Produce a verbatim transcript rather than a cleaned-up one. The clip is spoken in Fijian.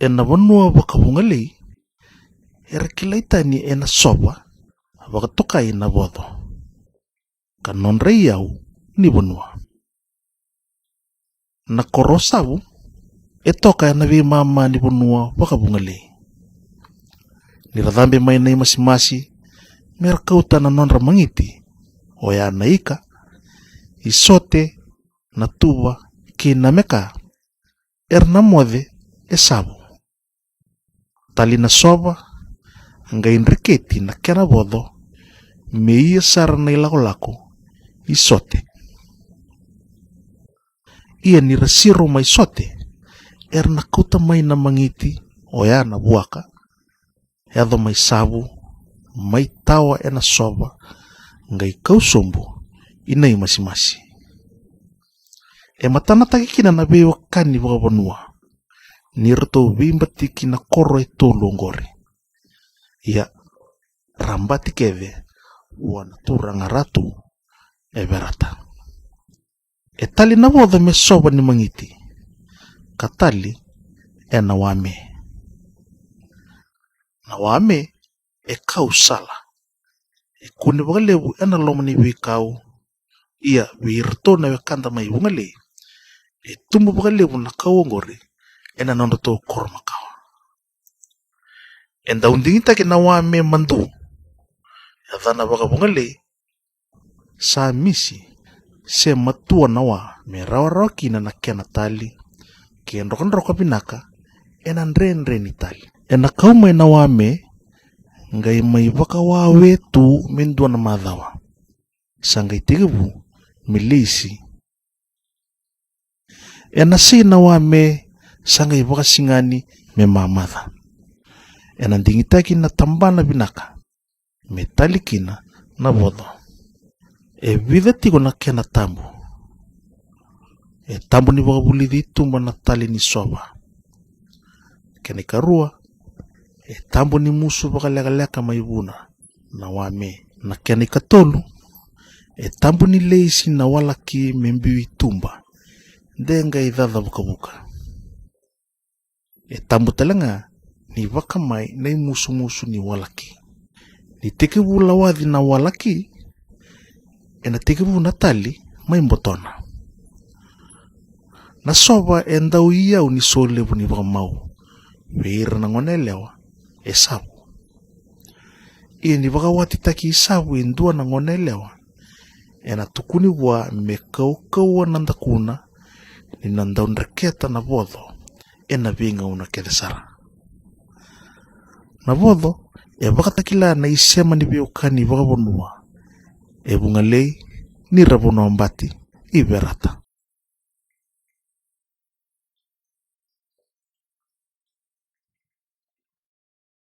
Ena vanua vakavugalei era kilai tani ena sova vakatokai na voco ka nodra iyau ni vanua. Na koro o Savu e toka ena veimama ni vanua vakavugalei. Ni ra cabe mai na imasimasi me ra kauta na nodra magiti, oya na ika, isote, na tuva kei na meka, era na moce e Savu. Tali na sova, qai dreketi na kena voco me ia sara na ilakolako isote. Ia ni ra siro mai sote, era na kauta mai na magiti, oya na vuaka, yaco mai Savu, mai tawa ena sova, qai kau sobu i na imasimasi. E matanataki kina na veiwekani vakavanua ni ratou veibatiki na koro e tolu oqori. Ia, ra bati kece vua na turaga Ratu e Verata. E tali na voco me sova ni magiti, ka tali ena wame. Na wame e kau sala, e kune vakalevu ena loma ni veikau. Ia vei iratou na wekada mai Vugalei, e tubu vakalevu na kau oqori ena nodratou koro makawa. E dau digitaki na wame madu, yacana vakavugalei sa misi se matua na wa, me rawarawa kina na kena tali ke drokadroka vinaka ena dredre ni tali. Ena kau mai na wame qai mai vakawawe tu me dua na macawa, sa qai tekivu me leisi. Ena sei na wame sa qai vakasigani me mamaca. Ena digitaki na tabana vinaka me tali kina na voco. E vica tiko na kena tabu. E tabu ni vakavulici i tuba na tali ni sova. Kena ikarua, e tabu ni musu vakalekaleka mai vuna na wame. Na kena ikatolu, e tabu ni leisi na walaki me biu i tuba, de qai caca vakavuka. E tabu tale ga ni vakamai na imusumusu ni walaki. Ni tekivu lawaci na walaki, ena tekivu na tali mai botona. Na sova e dau iyau ni solevu ni vakamau vei ira na goneyalewa e Savu. Ia ni vakawatitaki i Savu e dua na goneyalewa, ena tukuni vua me kaukauwa na dakuna ni na dau dreketa na voco ena veigauna kece sara. Na voco e vakatakila na isema ni veiwekani vakavanua e Vugalei, Niravanua Bati, i Verata.